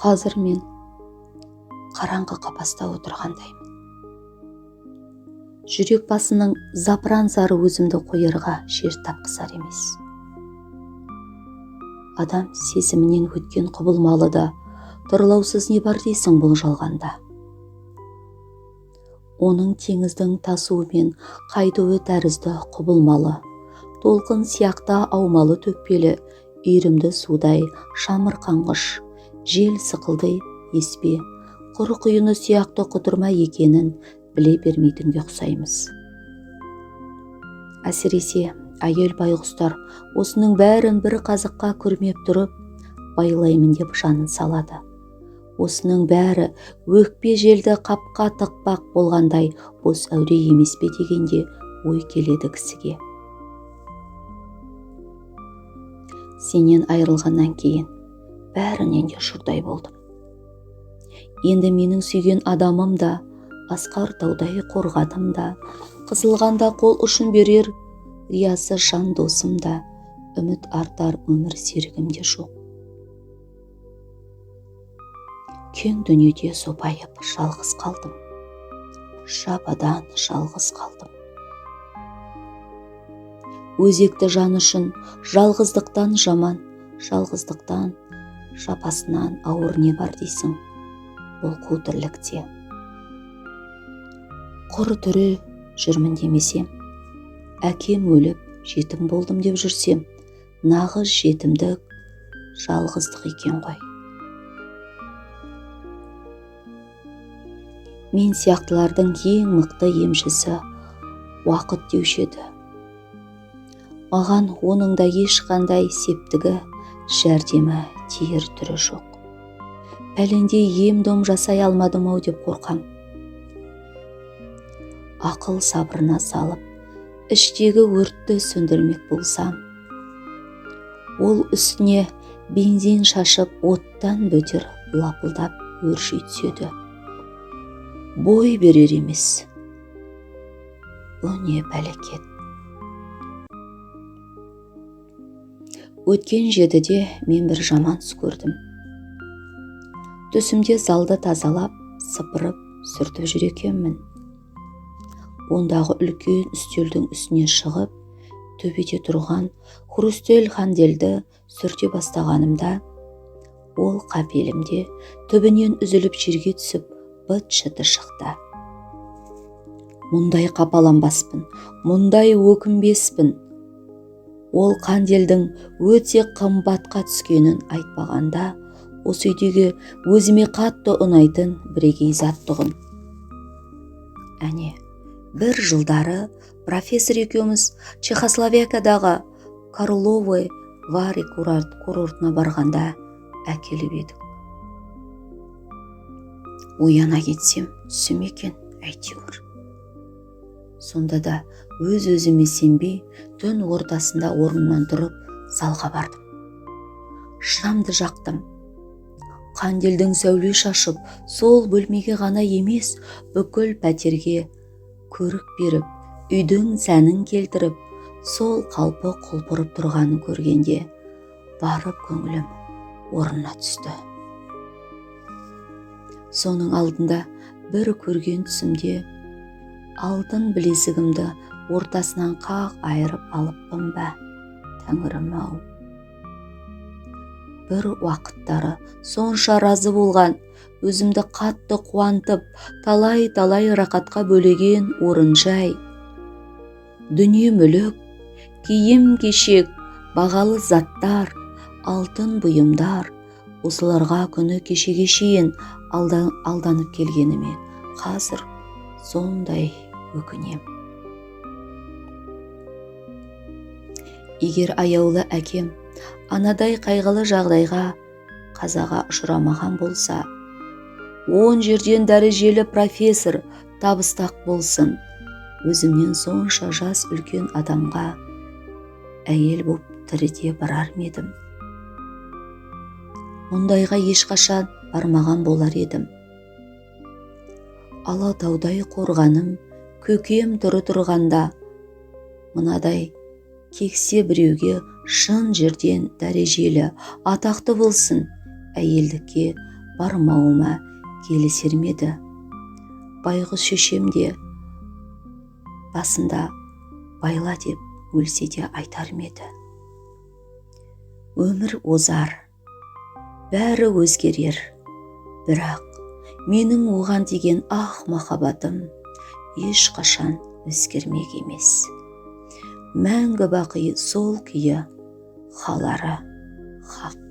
Қазір мен қараңғы қапаста отырғандаймын. Жүрек басының запыран зары өзімді қоярға жер тапқызар емес. Адам сезімінен өткен құбылмалы да тұрлаусыз не бар дейсің бұл жалғанда. Оның теңіздің тасуы мен қайтуы тәрізді құбылмалы, толқын сияқты аумалы төкпелі, иірімді судай шамырқанғыш, жел сықылды еспе, құр құйыны сияқты құтырма екенін біле бермейтінге ұқсаймыз. Әсіресе әйел байғұстар осының бәрін бір қазыққа күрмеп тұрып, байлаймын деп жанын салады. Осының бәрі өкпе желді қапқа тықпақ болғандай бос әуре емес пе дегенде ой келеді кісіге. Сенен айырылғаннан кейін бәрінен де жұрдай болдым. Енді менің сүйген адамым да, асқар таудай қорғаным да, қысылғанда қол ұшын берер риясыз жан досым да, үміт артар өмір серігім де жоқ. Кең дүниеде сопайып жалғыз қалдым. Жабадан жалғыз қалдым. Өзекті жан үшін жалғыздықтан жаман, жалғыздықтан жапасынан ауыр не бар дейсің бұл қу тірлікте. Құр тірі жүрмін демесем, әкем өліп жетім болдым деп жүрсем, нағыз жетімдік жалғыздық екен ғой. Мен сияқтылардың ең мықты емшісі уақыт деуші еді. Маған оның да ешқандай септігі, жәрдемі тиер түрі жоқ. Пәлендей ем-дом жасай алмадым-ау деп қорқам. Ақыл сабырына салып, іштегі өртті сөндірмек болсам, ол үстіне бензин шашып оттан бөтер лапылдап өрши түседі. Бой берер емес. Бұ не бәлекет? Өткен жетіде мен бір жаман түс көрдім. Түсімде залды тазалап, сыпырып, сүртіп жүр екенмін. Ондағы үлкен үстелдің үстіне шығып, төбеде тұрған хрусталь қанделді сүрте бастағанымда, ол қапелімде түбінен үзіліп жерге түсіп, быт-шыты шықты. Мұндай қапаланбаспын, мұндай өкінбеспін. Ол қанделдің өте қымбатқа түскенін айтпағанда, осы үйдегі өзіме қатты ұнайтын бірегей зат тұғын. Әне, бір жылдары профессор екеуміз Чехословакиядағы Карловы Вари курортына барғанда әкеліп едік. Ояна кетсем, түсім екен әйтеуір. Сонда да өз-өзіме сенбей, түн ортасында орнымнан тұрып, залға бардым. Шамды жақтым. Қанделдің сәуле шашып, сол бөлмеге ғана емес, бүкіл пәтерге көрік беріп, үйдің сәнін келтіріп, сол қалпы құлпырып тұрғанын көргенде, барып көңілім орнына түсті. Соның алдында бір көрген түсімде алтын білезігімді ортасынан қақ айырып алыппын ба, тәңірім-ау. Бір уақыттары сонша разы болған, өзімді қатты қуантып, талай-талай рақатқа бөлеген орын-жай, дүние-мүлік, киім-кешек, бағалы заттар, алтын бұйымдар, осыларға күні кешеге шейін алданып келгеніме қазір сондай өкінем. Егер аяулы әкем анадай қайғылы жағдайға қазаға ұшырамаған болса, 10 жерден дәрежелі профессор табыстақ болсын, өзімнен сонша жас үлкен адамға әйел боп тіріде барар ма едім? Мұндайға ешқашан бармаған болар едім. Алатаудай қорғаным көкем тұры тұрғанда, мынадай кексе біреуге шын жерден дәрежелі атақты болсын, әйелдікке Бармауыма келісер ме еді? Байғұс шешем де басында байла деп өлсе де айтар ма еді? Өмір озар, бәрі өзгерер, бірақ менің оған деген ақ махаббатым ешқашан өзгермек емес. Мәңгі бақи сол күйі қалары хақ.